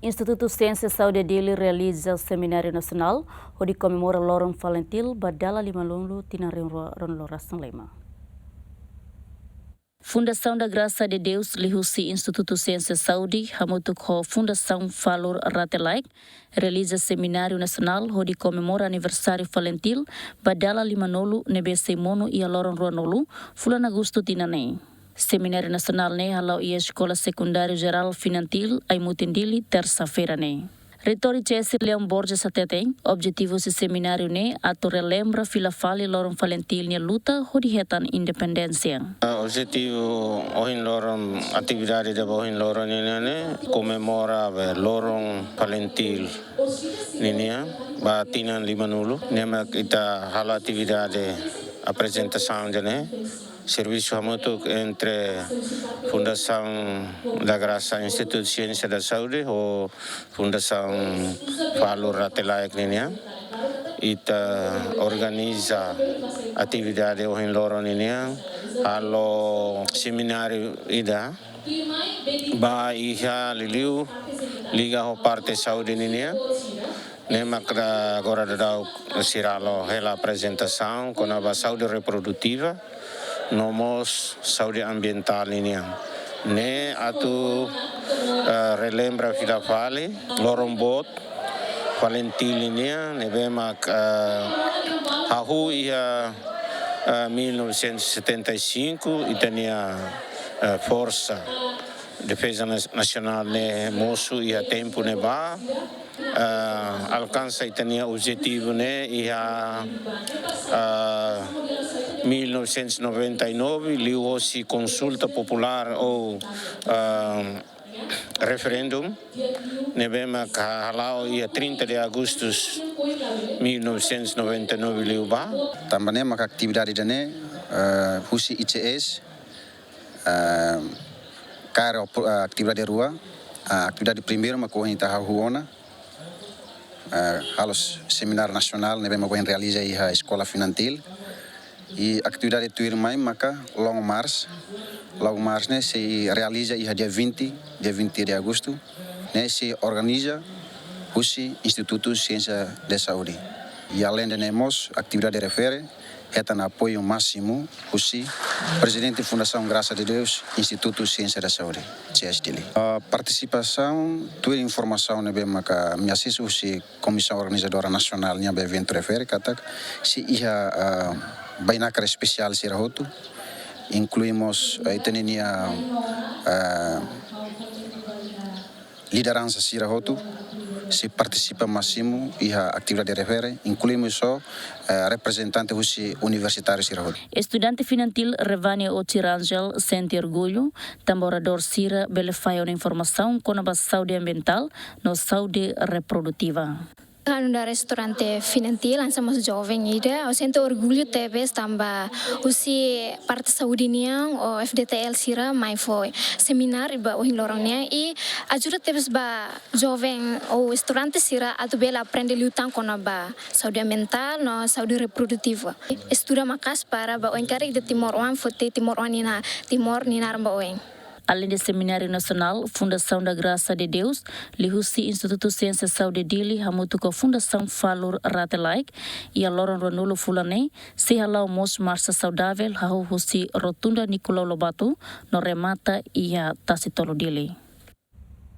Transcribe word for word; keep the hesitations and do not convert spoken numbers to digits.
Institutu Siénsia Saúde Dili realiza semináriu nasionál hodi komemora loron FALINTIL ba dala limanulu tinan rihun rua ruanulu resin lima. Fundasaun da Graça de Deus liuhusi Institutu Siénsia Saúde hamutuk ho Fundasaun Valor Rate Laek realiza semináriu nasionál hodi komemora aniversáriu FALINTIL ba dala limanulu ne'ebé sei monu iha loron ruanulu fulan Agostu tinan ne'e. Semináriu nasionál ne'e hala'o iha Eskola Sekundáriu Jerál FALINTIL, Aimutin Dili, tersa-feira ne'e. Reitór I C S Leão Borges hateten, objetivu husi semináriu ne'e atu relembra fila fali loron FALINTIL nia luta hodi hetan independénsia. Objetivu ohin loron, atividade ida ba ohin loron ne'e, ne'e komemora be loron FALINTIL ninian ba tinan limanulu. Ne'e mak ita halo atividade aprezentasaun ida-ne'e, servisu hamutuk entre Fundasaun da Graça, Institutu Siénsia da Saúde, ho Fundasaun Valor Rate Laek ninian. Ita organiza atividade ohin loron ninian, halo semináriu ida ba iha liuliu liga ho parte saúde ninian. Ne'e mak agora daudaun sira halo hela aprezentasaun kona-ba saúde reprodutiva no mós saúde ambientál ninian. Ne'e atu, eh, relembra fila fali loron boot FALINTIL ninian, ne'ebé mak, eh, hahú iha, eh, mil novecentos e setenta e cinco, ita-nia, eh, forsa defeza nas-, nasionál ne'e mosu iha tempu ne'ebá, eh, alkansa ita-nia objetivu ne'e iha, eh, mil novecentos e noventa e nove, liuhosi konsulta populár ou, eh, referendum, ne'ebé mak hala'o iha trinta de agosto mil novecentos e noventa e nove liubá. Tanba ne'e maka atividade ida-ne'e, eh, husi I C S, eh, kaer, eh, atividade rua, eh, atividade primeiru mak ohin ita hahú ona, eh, halo s-, semináriu nasionál ne'ebé mak ohin realiza iha Eskola FALINTIL. I atividade tuirmai maka Long March. Long March ne'e sei realiza iha dia vinte, dia vinte de agosto. Ne'e sei organiza husi Institutu Siénsia da Saúde. I aleinde ne'e mós atividade refere hetan apoiu másimu husi Prezidente Fundasaun Graça de Deus, Institutu Siénsia da Saúde, C S Dili. Ah, partisipasaun, tuir informasaun ne'ebé maka ami asesu husi Komisaun Organizadora Nasionál nian ba eventu refere katak sei iha, ah, bainakar espesiál sira hotu, inklui mós, eh, ita-nia, ah, lideransa sira hotu sei partisipa másimu iha atividade refere, inklui mós, eh, reprezentante husi universitáriu sira hotu. Estudante FALINTIL Revania Oti Rangel sente orgullu tanba oradór sira bele fahe ona informasaun kona-ba saúde ambientál no saúde reprodutiva. Ha'u nu'udar estudante FALINTIL, hanesan mós joven ida, ha'u sente orgullu tebes tanba husi parte saúde nian, O F D T L sira mai fó semináriu ba ohin loron nian i ajuda tebes ba joven ou estudante sira atu bele aprende liután kona-ba saúde ambientál no saúde reprodutiva. Estuda maka'as para ba oin karik ita timoroan foti timoroan ninia, Timor nia naran ba oin. Aleinde semináriu nasionál, Fundasaun da Graça de Deus liuhusi Institutu Siénsia Saúde Dili hamutuk ho Fundasaun Valor Rate Laek, iha loron ruanulu fulan ne'e sei hala'o mós marsa saudavel hahú husi Rotunda Nicolau Lobato no remata iha Tasi Tolu Dili.